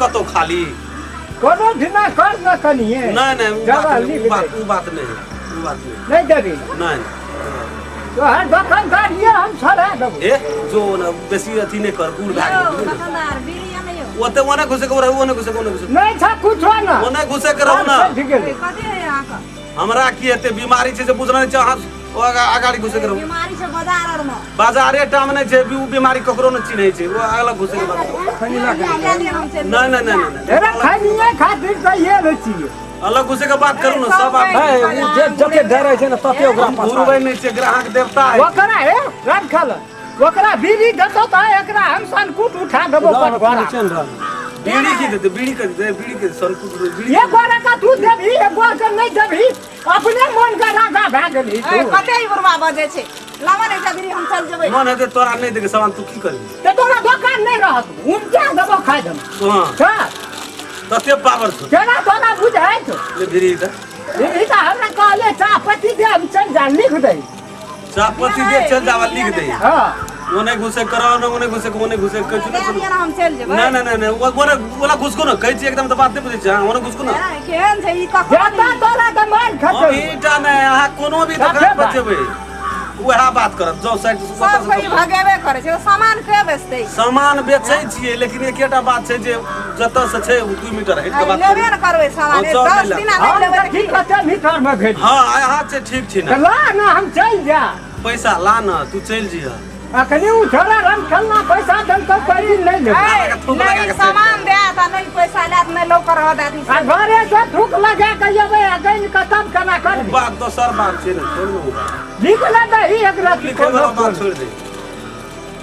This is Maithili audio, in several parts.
कतौ खाली कोनो दिना कर न कनिए नहि नहि उ जगह बात नहि, लिख उ बात दे। उ बात नहि उ बात नहि नहीं देबी नहि तोहर दोकानदार ये हम छोड़ा देबो ए जो न बेसी अथी नहि कर बूढ़ भए यौ गेल बुझलियै? दोकानदार बीड़ी अनैयौ ओते ओने घुसे के रहू ओने घुसे के ओने घुसे नहीं था कुछो ना ओने घुसे के रहू ना सठि गेलै कथी है अहाँके हमरा की हेतै बीमारी छै से बुझना नहि छै अहाँ ओ अगाड़ी घुसे के रहू बीमारी छै बाजार आर में बाजारे टा मे नहि छै उ बीमारी ककरो नहि चिन्है छै ओ अगला घुसे के बात नहि नहि नहि नहि नहि एरा खैनिए खातिर तऽ ये रहै छियै अलग घुसे के बात करू ने सब आदमी है उ जे जते डरै छै ने तते ओकरा हम घुरबै नहि छै ग्राहक देवता है ओकरा हे राखल ओकरा बीड़ी देतौ तऽ एकरा हम सनकुट उठा देबो कटघरा बीड़ी की देतै बीड़ी के देतै बीड़ी के सनकुट बीड़ी एक गोरा का तू देबही एक गोरा के नहीं देबही अपने मन के राजा भए गेलही तू कते ई बुढ़वा बजै छै लावा ने एकटा बीड़ी हम चल जेबै मन हेतै तोरा नहि देके सामान तू की करबी तऽ तोरा दोकान नहीं रहत उमचा देबो खाइ देबो तू हाँ हाँ तते पावर छौ केना तोरा बुझाइ छौ ले बीड़ी दे ई तऽ हमरा कहले चाह पत्ती दे हम चलि जा लिख दे चाह पत्ती दे चल जावा लिख दे हाँ ओने घुसे कराओ ना ओने घुसे ओने घुसे कहै छी दे दिअ ने हम चलि जेबै नहीं नहीं नहीं नहीं ओने ओला घुसको ना कहै छी एकदम तऽ बात नहि बुझै छी हाँ ओने घुसको ना ए, केहन छै ई कखन जता तोरा तऽ मारि हम खतौ ईटा नहि अहाँ कोनो भी दोकान पर जेबै वएह बात करत जाउ साइड से सब कोई भगेबे करै छै सामान के बेचतै सामान बेचै छियै लेकिन एकेटा बात छै जे जतऽ से छै ओ 2 मीटर हटि के बात लेबे ने करबै सामान हाँ, 10 सब दिन नहि हम लेबै तऽ की कते मीटर मे भेज हाँ अहाँ छै ठीक छी तऽ ने ला ना हम चलि जा पैसा ला न तू चलि जइह अखनी उ छोरा रंग खेलना पैसा देलकै कोई दिन नहीं लेबै ए, थूक लगा नहि के सामान देत आ नहि पैसा लेत नहि लौकर रह देत आ घरे से थूक लगा के अयबै आ गैन के तब केना ओ करबै बात दोसर बात छै ने छोड़ ने ओ बात लिख ले दही एक रत्ती लिखे वाला कोनो बात छोड़ दे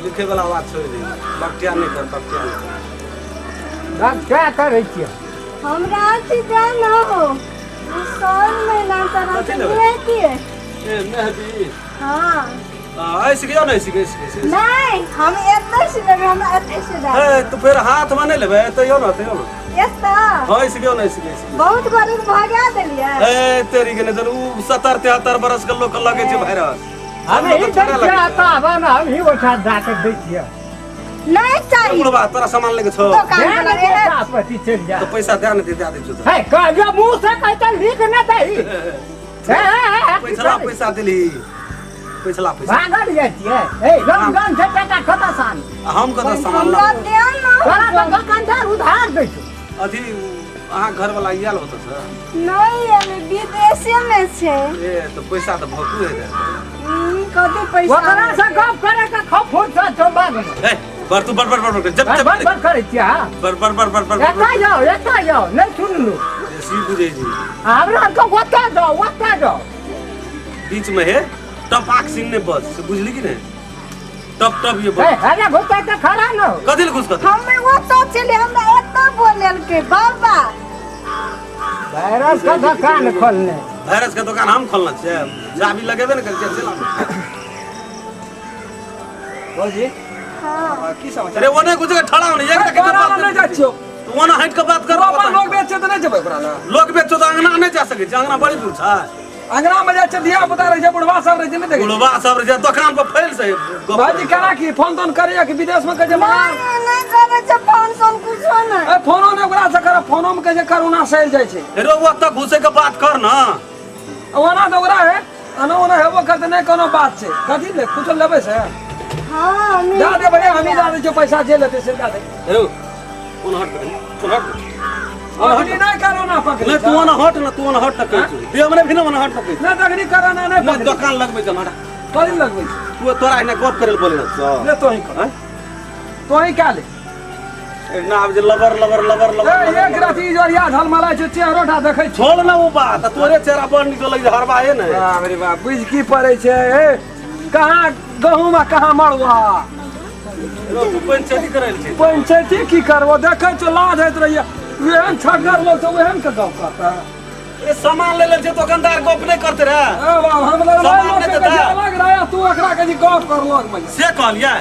लिखे वाला बात छोड़ दे बकटिया नहि कर बकटिया नहि कर बात क्या करै छियै हमरा अथी दे न हो साल महीना तरह कथी से लेबै? लेती है ए मेहदी हाँ आ ऐसे गयो ने ऐसे ऐसे ऐसे नहीं हम एतै से लेबै हमरा एतै से दे ए तो फिर हाथ में नहीं लेबे तो यो ना तो यो ना एतऽ हाँ ऐसे गयो ने ऐसे ऐसे बहुत गरीब भगा देलियै ए तेरी के नजर उ 70 73 बरस के लोग के लगे छै वायरस हम ही दै छियै आता हवा ना हम ही ओठा जा के दै छियै नहीं चाहिए बुढ़वा तोरा सामान लेके छौ दोकान दे वाला ने एहन चाह पत्ती चलि जा तो पैसा दे ने दे दे दे छौ है कहलियो मुँह से कहते लिख ने दही हे, हे, हे, हे, पैसा पैसा देली पैसा पैसा भागल जाइ छियै ए रंग रंग छै टाका कतऽ सान आ हम कतऽ सामान हमरा लाबू दे न तोरा तऽ दोकानदार उधार दै छौ अथी अहाँ घर वाला आयल होत सर नहीं एलै विदेशे में छै ए तो पैसा तऽ भरपूर हेतै कथी पैसा ओकरा से गप करे के खो फुर्सत छौ बाद में ए बर तू बर बर बर बर जब बड़ जब बड़ बड़ करै छियै हाँ बर बर बर बर बर एतऽ जाओ एतऽ जाओ नहि सुनलू बेसी बुझै छी हमरा आरके ओतऽ जाओ ओतऽ जाओ बीच में हे टपाक सीन नहीं बस से बुझली कि नहीं टप टप ये ए बस अरे घुसतै तऽ खड़ा न हो कथी ले घुस कथी हमे ओतऽ छलियै हमरा एतऽ बोलेलकै बाबा वायरस के दोकान खोलने वायरस के दुकान हम खोलना छियै चाबी लगेबे ने करै छियै चल आबू। भौजी हाँ की समाचार अरे ओने घुस के ठड़ा होने एक तोरा लग नहि जाइ छियौ तू ओना हटि के बात कर तू अपन लोग बेचै तऽ नहि जेबै ओकरा लग लोग बेचो तऽ अंगना नहि जा सकै छै अंगना बड़ी दूर छै अंगना में जाइ छै धिया पुता रहै छै बुढ़वा सब रहै छै नहि देखै छियै? बुढ़वा सब रहै छै दोकान पर फैल से गप भाईजी केना की फोन तोन करैया कि विदेश में कहै छै मना नहीं नहीं करै छै फोन सोन कुछो नहीं ए फोनो ने ओकरा से कर फोनो में कहै छै करोना सैल जाइ छै रो ओतऽ घुसे के बात कर ना ओना तऽ ओकरा है एना ओना हेबो करतै नहि कोनो बात छै कथी ले कुछो लेबै से हाँ हमी दए दे भैया हमही दए दै छियौ पैसा जे लेतै से दए दे हेरो ओना हट कनी ओना हट अखनी नहि करोना पकड़ै नहि तू ओना हट ना तू ओना हट ना कहै छौ दे हमरे भी ना ओना हट ना कहै नहि तखनी करोना नहि नहि पकड़ै दोकान लगबै छै हटा कथी लगबै छै तू तोरा एना गप करै लए बोले ना ले तोही कर तोही कए ले ना आब जे लबर लबर लबर ए लबर एक राति इजोरिया झलमलाइ छै चेहरो टा देखै छी छोड़ ना ओ बात तोरे चेहरा बड़ नीक लगै छै हरबा हे ने बाप रे बाप बुझि की पड़ै छै ए कहाँ गहूम आ कहाँ मड़ुआ रो, तू पंचायती करै लए छै पंचायती की करबो देखै छौ लाज होइत रहैया एहन छगर लोक छै ओहन के गप करतै ए सामान ले ले छै दोकानदार गप नहि करते रे ए बाप हम लग सामान लोक नहि के देता। जे अलग रहै तू एकरा के जे गप कर लग में से कहलियै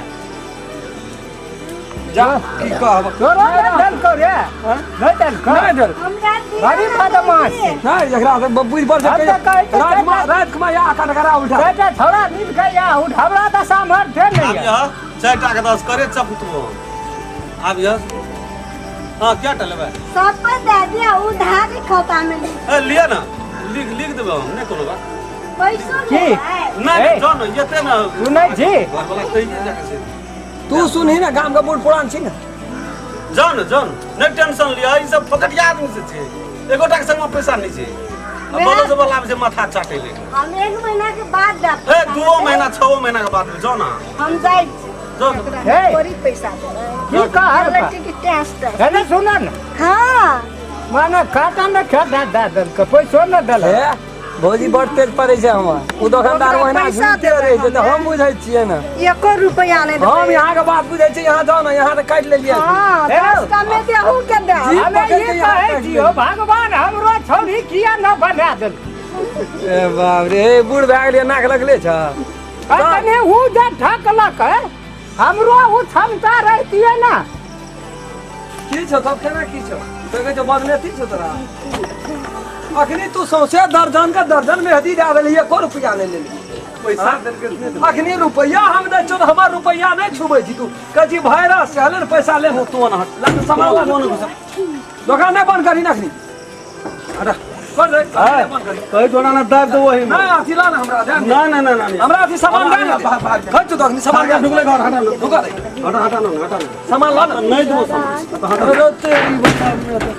जा की कहब तोरा नहि देलकौ रे नहि देलकौ नहि देल हमरा दिअ बड़ी बदमाश छै नहि एकरा से बुझि पर हम तऽ कहै छियै रात में रात में या कटकरा उठा बेटा छौड़ा मिल के या उठ हमरा तऽ सामर्थ्य नहि आब यऽ यह चारि टा के दस करे चपुतबो आब यह हाँ क्या टा लेबै? सब पर दे दिया उधारी खाता में लिख। ए लिअ ना, लिख लिख देबै हम, नहि कोनो बात। पैसो की? लेबै। नहि ए। नहि, जाउ ने, एते ने। सुनै छी? घरवला कहिए जाके से। तू सुनही ना, गाम के बूढ़ पुरान छी ना। जाउ ने, जाउ ने, नहि टेंशन लिअ, ई सब फोकटिया आदमी से छै, एकोटा के संगमे पैसा नहि छै। आ बोलो से बोला आबै छै माथा चाटे ले। हम 1 महीना के बाद देब। ए 2 महीना 6 महीना के बाद जाउ ना। हम जाइ छी। जाउ। एकरा हे। थोड़ी पैसा देबै। की कहल बा? लड़की के टेस्ट है। अरे सुन न। हाँ। माने खाता ने खाता दे देलकै, पैसो न देलक। हे भौजी बड़ तेज पड़ै छै हमर। ओ दोकानदार ओकरा ओहिना पैसा झूठे देबै रहै छै तऽ हमे। हम बुझै छियै ने। एको रुपया नहि देबै। हम यहाँ के बात बुझै छियै, यहाँ जाउ ने, यहाँ तऽ काटि लेलियै। हाँ, हे। 10 टा में देहू के दे। जी। हमे पकड़ि ई के यहाँ कहै काटि छियौ, लेलियै। भगवान हमरो छौड़ी किया न बना देलकै? ए बाप रे, बूढ़ भए गेलियै, नाक लगले छ। अखने ऊ जे ठकलक है, हमरो ऊ क्षमता रहितियै ना। की छौ तब, केना की छौ? तो कहै छौ बदनेती छौ तोरा। अखनी तू सौंसे दर्जन के दर्जन मेहदी दए देलही, एको रुपया नहि लेलही। पैसा देलकै से नहि देलकै। अखनी रुपया हम दै छियौ तऽ हमर रुपया नहि छुबै छी तू। कहै छी वायरस छै, हले ने पैसा ले। तू ओना हट। ला ने सामान ला। तू ओना घुसा। दोकान नहि बंद करही ने अखनी। हटा, कर दे, दोकान नहि बंद करही। कहै तोरा ना दाबि देबो ओहिमे। नहि, अथी ला ने हमरा, दए ने। नहि नहि नहि नहि। हमरा अथी सामान दए ने। भाग, भाग। कहै छियौ तऽ अखनी सामान दए। ढुकलै घर, हटा लो। ढुका दे। हटा हटा ना, हटा ना। सामान ला ने। नहि देबो सामान। हटा। अरे तेरी बता में तऽ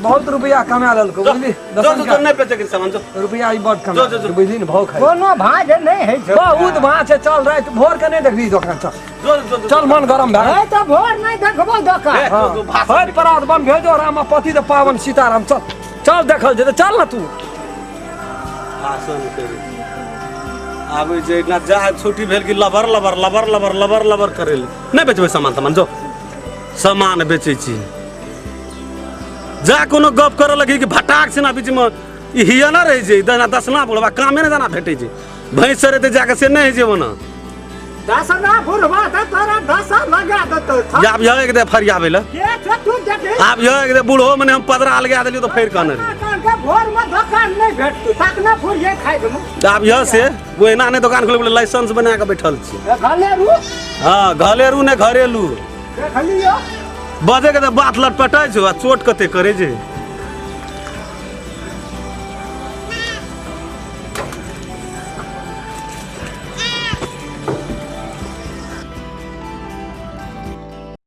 बहुत रुपया कमा लेलको, बुझली? जो जो जो, नहि बेचैके सामान जो। रुपया ई बड कमा जो, जो, जो। लेलको, बुझली ने? भाव खाइ कोनो भाँज नहि होइ छै। बहुत भाँ छै। चल, राति भोर के नहि देखबी दोकान, चल। जो जो जो। चल, मन गरम भए है तऽ भोर नहि देखबो दोकान। ए, जो, जो, भाषण। हर परात बन भेजो राम पति तऽ पावन सीताराम। चल चल, देखल जेतै, चल ने तू। भाषण करै आबै छै ना, जा छुट्टी भेल कि लबर लबर लबर लबर लबर लबर करै ले। नहि बेचबै सामान तामान, जो सामान बेचै छी। जा कोनो गप करऽ लगी कि भटाक से ना बीचमे ई हिया ना रहै छै, दना दसना बुढ़बा कामे नहि दाना भेटै छै। भैंस चरेतै जाके से नहि होइ छै ओना। दसना बुढ़बा तऽ तोरा दसा लगा देतौ। आब यह एक दे फरियाबै लए। के छै तू देखी? आब यह एक दे बूढ़ो मने हम पदरा लगा देलियै तऽ फेर कहने रही। दोकान के भोर में दोकान नहीं भेटतौ, तखने फुरिये खाइ देबो। आब यह से ओ एना नहि दोकान खोले लाइसेंस बना कऽ बैठल छी। घरेलू। हँ, घरेलू नहि घरेलू। देखलियो। बजै के तऽ बात लटपटाइ छौ आ चोट कते करै छै।